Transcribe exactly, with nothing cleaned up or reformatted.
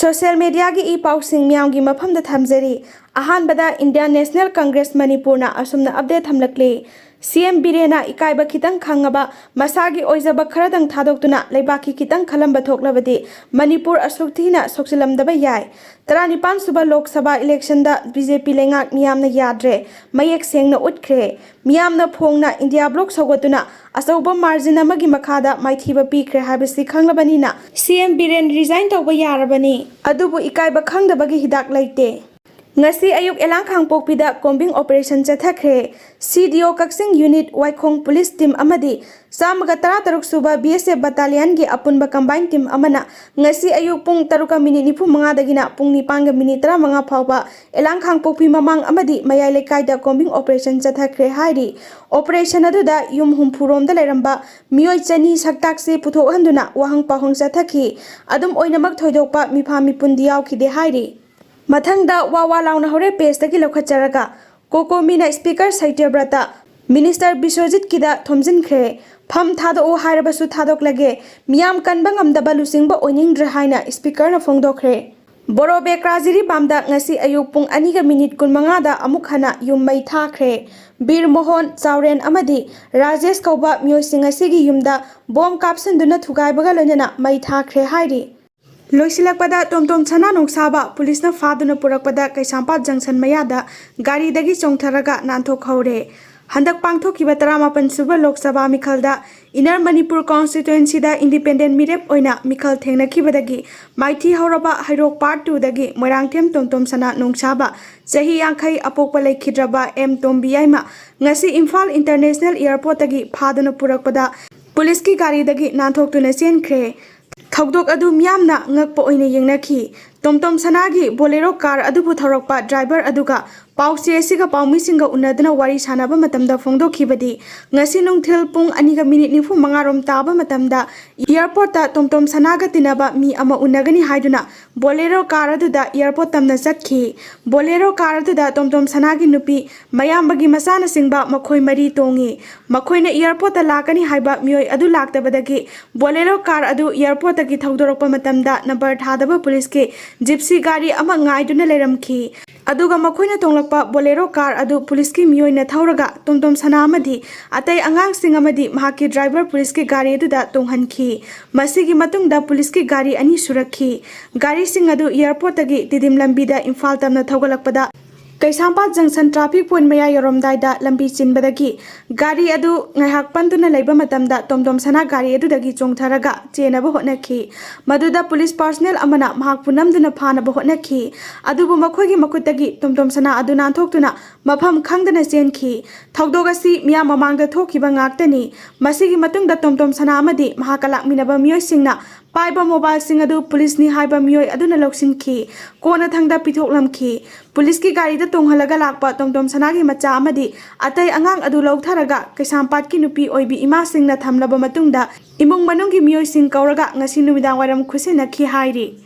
Social ꯃꯦꯗꯤꯌꯥꯒꯤ E ꯄꯥꯎꯁꯤꯡ ꯃꯤꯌꯥꯝꯒꯤ ꯃꯐꯝꯗ ꯊꯝꯖꯔꯤ꯫ ꯑꯍꯥꯟꯕꯗ ꯏꯟꯗꯤꯌꯥꯟ ꯅꯦꯁꯅꯦꯜ ꯀꯪꯒ꯭ꯔꯦꯁ ꯃꯅꯤꯄꯨꯔꯅ ꯑꯁꯨꯝꯅ ꯑꯞꯗꯦꯠ ꯊꯝꯂꯛꯂꯤ꯫ ꯁꯤ ꯑꯦꯝ ꯕꯤꯔꯦꯟꯅ ꯏꯀꯥꯏꯕ ꯈꯤꯇꯪ ꯈꯪꯉꯕ, ꯃꯁꯥꯒꯤ ꯑꯣꯏꯖꯕ ꯈꯔꯗꯪ ꯊꯥꯗꯣꯛꯇꯨꯅ ꯂꯩꯕꯥꯛꯀꯤ ꯈꯤꯇꯪ ꯈꯜꯂꯝꯕ ꯊꯣꯛꯂꯕꯗꯤ ꯃꯅꯤꯄꯨꯔ ꯑꯁꯨꯛ ꯊꯤꯅ ꯁꯣꯛꯆꯤꯜꯂꯝꯗꯕ ꯌꯥꯏ꯫ ꯇꯔꯥꯅꯤꯄꯥꯟ ꯁꯨꯕ ꯂꯣꯛ ꯁꯚꯥ ꯏꯂꯦꯛꯁꯟꯗ ꯕꯤ ꯖꯦ ꯄꯤ ꯂꯩꯉꯥꯛ ꯃꯤꯌꯥꯝꯅ ꯌꯥꯗ꯭ꯔꯦ, ꯃꯌꯦꯛ ꯁꯦꯡꯅ ꯎꯠꯈ꯭ꯔꯦ꯫ ꯃꯤꯌꯥꯝꯅ ꯐꯣꯡꯅ ꯏꯟꯗꯤꯌꯥ ꯕ꯭ꯂꯣꯛ ꯁꯧꯒꯠꯇꯨꯅ ꯑꯆꯧꯕ ꯃꯥꯔꯖꯤꯟ ꯑꯃꯒꯤ ꯃꯈꯥꯗ ꯃꯥꯏꯊꯤꯕ ꯄꯤꯈ꯭ꯔꯦ ꯍꯥꯏꯕꯁꯤ ꯈꯪꯂꯕꯅꯤꯅ ꯁꯤ ꯑꯦꯝ ꯕꯤꯔꯦꯟ ꯔꯤꯖꯥꯏꯟ ꯇꯧꯕ ꯌꯥꯔꯕꯅꯤ꯫ ꯑꯗꯨꯕꯨ ꯏꯀꯥꯏꯕ ꯈꯪꯗꯕꯒꯤ ꯍꯤꯗꯥꯛ ꯂꯩꯇꯦ꯫ ꯉꯁꯤ ꯑꯌꯨꯛ ꯌꯦꯂꯥꯡ ꯈꯥꯡꯄꯣꯛꯄꯤꯗ ꯀꯣꯝꯕꯤꯡ ꯑꯣꯄꯔꯦꯁꯟ ꯆꯠꯊꯈ꯭ꯔꯦ꯫ ꯁꯤ ꯗꯤ ꯑꯣ ꯀꯛꯆꯤꯡ ꯌꯨꯅꯤꯠ, ꯋꯥꯏꯈꯣꯡ ꯄꯨꯂꯤꯁ ꯇꯤꯝ ꯑꯃꯗꯤ ꯆꯥꯝꯃꯒ ꯇꯔꯥꯇꯔꯨꯛ ꯁꯨꯕ ꯕꯤ ꯑꯦꯁ ꯑꯦꯐ ꯕꯠꯇꯥꯂꯤꯌꯟꯒꯤ ꯑꯄꯨꯟꯕ ꯀꯝꯕꯥꯏꯟ ꯇꯤꯝ ꯑꯃꯅ ꯉꯁꯤ ꯑꯌꯨꯛ ꯄꯨꯡ ꯇꯔꯨꯛꯀ ꯃꯤꯅꯤꯠ ꯅꯤꯐꯨ ꯃꯉꯥꯗꯒꯤꯅ ꯄꯨꯡ ꯅꯤꯄꯥꯟꯒ ꯃꯤꯅꯤꯠ ꯇꯔꯥꯃꯉꯥ ꯐꯥꯎꯕ ꯌꯦꯂꯥꯡ ꯈꯥꯡꯄꯣꯛꯄꯤ ꯃꯃꯥꯡ ꯑꯃꯗꯤ ꯃꯌꯥꯏ ꯂꯩꯀꯥꯏꯗ ꯀꯣꯝꯕꯤꯡ ꯑꯣꯄꯔꯦꯁꯟ ꯆꯠꯊꯈ꯭ꯔꯦ ꯍꯥꯏꯔꯤ꯫ ꯑꯣꯄꯔꯦꯁꯟ ꯑꯗꯨꯗ ꯌꯨꯝ ꯍꯨꯝꯐꯨ ꯔꯣꯝꯗ ꯂꯩꯔꯝꯕ ꯃꯤꯑꯣꯏ ꯆꯅꯤ ꯁꯛꯇꯥꯛꯁꯦ ꯄꯨꯊꯣꯛꯍꯟꯗꯨꯅ ꯋꯥꯍꯪ ꯄꯥꯎꯍꯪ ꯆꯠꯊꯈꯤ꯫ ꯑꯗꯨꯝ ꯑꯣꯏꯅꯃꯛ ꯊꯣꯏꯗꯣꯛꯄ ꯃꯤꯐꯥ ꯃꯤꯄꯨꯟꯗꯤ ꯌꯥꯎꯈꯤꯗꯦ ꯍꯥꯏꯔꯤ꯫ ꯃꯊꯪꯗ ꯋꯥ ꯋꯥ ꯂꯥꯎꯅ ꯍꯧꯔꯦ ꯄꯦꯖꯇꯒꯤ ꯂꯧꯈꯠꯆꯔꯒ, ꯀꯣꯀꯣꯃꯤꯅ ꯁ꯭ꯄꯤꯀꯔ ꯁꯩꯇ꯭ꯌꯕ꯭ꯔꯇ ꯃꯤꯅꯤꯁꯇꯔ ꯕꯤꯁ꯭ꯋꯖꯤꯠꯀꯤꯗ ꯊꯣꯝꯖꯤꯟꯈ꯭ꯔꯦ꯫ ꯐꯝ ꯊꯥꯗꯣꯛꯎ ꯍꯥꯏꯔꯕꯁꯨ ꯊꯥꯗꯣꯛꯂꯒꯦ, ꯃꯤꯌꯥꯝ ꯀꯟꯕ ꯉꯝꯗꯕ ꯂꯨꯆꯤꯡꯕ ꯑꯣꯏꯅꯤꯡꯗ꯭ꯔꯦ ꯍꯥꯏꯅ ꯁ꯭ꯄꯤꯀꯔꯅ ꯐꯣꯡꯗꯣꯛꯈ꯭ꯔꯦ꯫ ꯕꯣꯔꯣ ꯕꯦꯀ꯭ꯔꯥ ꯖꯤꯔꯤꯕꯥꯝꯗ ꯉꯁꯤ ꯑꯌꯨꯛ ꯄꯨꯡ ꯑꯅꯤꯒ ꯃꯤꯅꯤꯠ ꯀꯨꯟꯃꯉꯥꯗ ꯑꯃꯨꯛ ꯍꯟꯅ ꯌꯨꯝ ꯃꯩ ꯊꯥꯈ꯭ꯔꯦ꯫ ꯕꯤꯔ ꯃꯣꯍꯣꯟ, ꯆꯥꯎꯔꯦꯟ ꯑꯃꯗꯤ ꯔꯥꯖꯦꯁ ꯀꯧꯕ ꯃꯤꯑꯣꯏꯁꯤꯡ ꯑꯁꯤꯒꯤ ꯌꯨꯝꯗ ꯕꯣꯝ ꯀꯥꯞꯁꯤꯟꯗꯨꯅ ꯊꯨꯒꯥꯏꯕꯒ ꯂꯣꯏꯅꯅ ꯃꯩ ꯊꯥꯈ꯭ꯔꯦ ꯍꯥꯏꯔꯤ꯫ ꯂꯣꯏꯁꯤꯜꯂꯛꯄꯗ, ꯇꯣꯝꯇꯣꯝ ꯁꯅꯥ ꯅꯣꯡꯁꯥꯕ ꯄꯨꯂꯤꯁꯅ ꯐꯥꯗꯨꯅ ꯄꯨꯔꯛꯄꯗ ꯀꯩꯁꯥꯝꯄꯥꯠ ꯖꯪꯁꯟ ꯃꯌꯥꯗ ꯒꯥꯔꯤꯗꯒꯤ ꯆꯣꯡꯊꯔꯒ ꯅꯥꯟꯊꯣꯛꯍꯧꯔꯦ꯫ ꯍꯟꯗꯛ ꯄꯥꯡꯊꯣꯛꯈꯤꯕ ꯇꯔꯥꯃꯥꯄꯟ ꯁꯨꯕ ꯂꯣꯛ ꯁꯚꯥ ꯃꯤꯈꯜꯗ ꯏꯟꯅꯔ ꯃꯅꯤꯄꯨꯔ ꯀꯣꯟꯁꯇꯤꯇ꯭ꯋꯦꯟꯁꯤꯗ ꯏꯟꯗꯤꯄꯦꯟꯗꯦꯟ ꯃꯤꯔꯦꯞ ꯑꯣꯏꯅ ꯃꯤꯈꯜ ꯊꯦꯡꯅꯈꯤꯕꯗꯒꯤ ꯃꯥꯏꯊꯤ ꯍꯧꯔꯕ ꯍꯩꯔꯣꯛ ꯄꯥꯔꯠ ꯇꯨꯗꯒꯤ ꯃꯣꯏꯔꯥꯡꯊꯦꯝ ꯇꯣꯝꯇꯣꯝ ꯁꯅꯥ ꯅꯣꯡꯁꯥꯕ, ꯆꯍꯤ ꯌꯥꯡꯈꯩ, ꯑꯄꯣꯛꯄ ꯂꯩꯈꯤꯗ꯭ꯔꯕ ꯑꯦꯝ ꯇꯣꯝꯕꯤ ꯌꯥꯏꯃ, ꯉꯁꯤ ꯏꯝꯐꯥꯜ ꯏꯟꯇꯔꯅꯦꯁꯅꯦꯜ ꯑꯦꯌꯔꯄꯣꯔꯠꯇꯒꯤ ꯐꯥꯗꯨꯅ ꯄꯨꯔꯛꯄꯗ ꯄꯨꯂꯤꯁꯀꯤ ꯒꯥꯔꯤꯗꯒꯤ ꯅꯥꯟꯊꯣꯛꯇꯨꯅ ꯆꯦꯟꯈ꯭ꯔꯦ꯫ ꯊꯧꯗꯣꯛ ꯑꯗꯨ ꯃꯤꯌꯥꯝꯅ ꯉꯛꯄ ꯑꯣꯏꯅ ꯌꯦꯡꯅꯈꯤ꯫ ꯇꯣꯝꯇꯣꯝ ꯁꯅꯥꯒꯤ ꯕꯣꯂꯦꯔꯣ ꯀꯥꯔ ꯑꯗꯨꯕꯨ ꯊꯧꯔꯛꯄ ꯗ꯭ꯔꯥꯏꯚꯔ ꯑꯗꯨꯒ ꯄꯥꯎꯆꯦ ꯑꯁꯤꯒ ꯄꯥꯎꯃꯤꯁꯤꯡꯒ ꯎꯅꯗꯨꯅ ꯋꯥꯔꯤ ꯁꯥꯟꯅꯕ ꯃꯇꯝꯗ ꯐꯣꯡꯗꯣꯛꯈꯤꯕꯗꯤ, ꯉꯁꯤ ꯅꯨꯡꯊꯤꯜ ꯄꯨꯡ ꯑꯅꯤꯒ ꯃꯤꯅꯤꯠ ꯅꯤꯐꯨ ꯃꯉꯥꯔꯣꯝ ꯇꯥꯕ ꯃꯇꯝꯗ ꯑꯦꯌꯔꯄꯣꯔꯠꯇ ꯇꯣꯝꯇꯣꯝ ꯁꯅꯥꯒ ꯇꯤꯟꯅꯕ ꯃꯤ ꯑꯃ ꯎꯅꯒꯅꯤ ꯍꯥꯏꯗꯨꯅ ꯕꯣꯂꯦꯔꯣ ꯀꯥꯔ ꯑꯗꯨꯗ ꯑꯦꯌꯥꯔꯄꯣꯔꯠ ꯇꯝꯅ ꯆꯠꯈꯤ꯫ ꯕꯣꯂꯦꯔꯣ ꯀꯥꯔ ꯑꯗꯨꯗ ꯇꯣꯝꯇꯣꯝ ꯁꯅꯥꯒꯤ ꯅꯨꯄꯤ, ꯃꯌꯥꯝꯕꯒꯤ ꯃꯆꯥꯅꯆꯤꯡꯕ ꯃꯈꯣꯏ ꯃꯔꯤ ꯇꯣꯡꯉꯤ꯫ ꯃꯈꯣꯏꯅ ꯑꯦꯌꯥꯔꯄꯣꯔꯠꯇ ꯂꯥꯛꯀꯅꯤ ꯍꯥꯏꯕ ꯃꯤꯑꯣꯏ ꯑꯗꯨ ꯂꯥꯛꯇꯕꯗꯒꯤ ꯕꯣꯂꯦꯔꯣ ꯀꯥꯔ ꯑꯗꯨ ꯑꯦꯌꯥꯔꯄꯣꯔꯠꯇꯒꯤ ꯊꯧꯗꯣꯔꯛꯄ ꯃꯇꯝꯗ ꯅꯝꯕꯔ ꯊꯥꯗꯕ ꯄꯨꯂꯤꯁꯀꯤ ꯖꯤꯞꯁꯤ ꯒꯥꯔꯤ ꯑꯃ ꯉꯥꯏꯗꯨꯅ ꯂꯩꯔꯝꯈꯤ꯫ ꯑꯗꯨꯒ ꯃꯈꯣꯏꯅ ꯇꯣꯡꯂꯛꯄ ꯕꯣꯂꯦꯔꯣ ꯀꯥꯔ ꯑꯗꯨ ꯄꯨꯂꯤꯁꯀꯤ ꯃꯤꯑꯣꯏꯅ ꯊꯧꯔꯒ ꯇꯣꯝꯇꯣꯝ ꯁꯅꯥ ꯑꯃꯗꯤ ꯑꯇꯩ ꯑꯉꯥꯡꯁꯤꯡ ꯑꯃꯗꯤ ꯃꯍꯥꯛꯀꯤ ꯗ꯭ꯔꯥꯏꯚꯔ ꯄꯨꯂꯤꯁꯀꯤ ꯒꯥꯔꯤ ꯑꯗꯨꯗ ꯇꯣꯡꯍꯟꯈꯤ꯫ ꯃꯁꯤꯒꯤ ꯃꯇꯨꯡꯗ ꯄꯨꯂꯤꯁꯀꯤ ꯒꯥꯔꯤ ꯑꯅꯤ ꯁꯨꯔꯛꯈꯤ꯫ ꯒꯥꯔꯤꯁꯤꯡ ꯑꯗꯨ ꯑꯦꯌꯥꯔꯄꯣꯔꯠꯇꯒꯤ ꯇꯤꯗꯤꯝ ꯂꯝꯕꯤꯗ ꯏꯝꯐꯥꯜ ꯇꯝꯅ ꯊꯧꯒꯠꯂꯛꯄꯗ, ꯀꯩꯁꯥꯝꯄꯥꯠ ꯖꯪꯁꯟ ꯇ꯭ꯔꯥꯐꯤꯛ ꯄꯣꯏꯟ ꯃꯌꯥ ꯌꯧꯔꯝꯗꯥꯏꯗ ꯂꯝꯕꯤ ꯆꯤꯟꯕꯗꯒꯤ ꯒꯥꯔꯤ ꯑꯗꯨ ꯉꯥꯏꯍꯥꯛ ꯄꯟꯗꯨꯅ ꯂꯩꯕ ꯃꯇꯝꯗ ꯇꯣꯝꯇꯣꯝ ꯁꯅꯥ ꯒꯥꯔꯤ ꯑꯗꯨꯗꯒꯤ ꯆꯣꯡꯊꯔꯒ ꯆꯦꯟꯅꯕ ꯍꯣꯠꯅꯈꯤ꯫ ꯃꯗꯨꯗ ꯄꯨꯂꯤꯁ ꯄꯥꯔꯁꯅꯦꯜ ꯑꯃꯅ ꯃꯍꯥꯛꯄꯨ ꯅꯝꯗꯨꯅ ꯐꯥꯅꯕ ꯍꯣꯠꯅꯈꯤ꯫ ꯑꯗꯨꯕꯨ ꯃꯈꯣꯏꯒꯤ ꯃꯈꯨꯠꯇꯒꯤ ꯇꯣꯝꯇꯣꯝ ꯁꯅꯥ ꯑꯗꯨ ꯅꯥꯟꯊꯣꯛꯇꯨꯅ ꯃꯐꯝ ꯈꯪꯗꯅ ꯆꯦꯟꯈꯤ꯫ ꯊꯧꯗꯣꯛ ꯑꯁꯤ ꯃꯤꯌꯥꯝ ꯃꯃꯥꯡꯗ ꯊꯣꯛꯈꯤꯕ ꯉꯥꯛꯇꯅꯤ꯫ ꯃꯁꯤꯒꯤ ꯃꯇꯨꯡꯗ ꯇꯣꯝꯇꯣꯝ ꯁꯅꯥ ꯑꯃꯗꯤ ꯃꯍꯥꯛꯀ ꯂꯥꯛꯃꯤꯟꯅꯕ ꯃꯤꯑꯣꯏꯁꯤꯡꯅ ꯄꯥꯏꯕ ꯃꯣꯕꯥꯏꯜꯁꯤꯡ ꯑꯗꯨ ꯄꯨꯂꯤꯁꯅꯤ ꯍꯥꯏꯕ ꯃꯤꯑꯣꯏ ꯑꯗꯨꯅ ꯂꯧꯁꯤꯟꯈꯤ꯫ ꯀꯣꯟꯅꯊꯪꯗ ꯄꯤꯊꯣꯛꯂꯝꯈꯤ꯫ ꯄꯨꯂꯤꯁꯀꯤ ꯒꯥꯔꯤꯗ ꯇꯣꯡꯍꯜꯂꯒ ꯂꯥꯛꯄ ꯇꯣꯝꯇꯣꯝ ꯁꯅꯥꯒꯤ ꯃꯆꯥ ꯑꯃꯗꯤ ꯑꯇꯩ ꯑꯉꯥꯡ ꯑꯗꯨ ꯂꯧꯊꯔꯒ ꯀꯩꯁꯥꯝꯄꯥꯠꯀꯤ ꯅꯨꯄꯤ ꯑꯣꯏꯕꯤ ꯏꯃꯥꯁꯤꯡꯅ ꯊꯝꯂꯕ ꯃꯇꯨꯡꯗ ꯏꯃꯨꯡ ꯃꯅꯨꯡꯒꯤ ꯃꯤꯑꯣꯏꯁꯤꯡ ꯀꯧꯔꯒ ꯉꯁꯤ ꯅꯨꯃꯤꯗꯥꯡ ꯋꯥꯏꯔꯝ ꯈꯨꯠꯁꯤꯟꯅꯈꯤ ꯍꯥꯏꯔꯤ꯫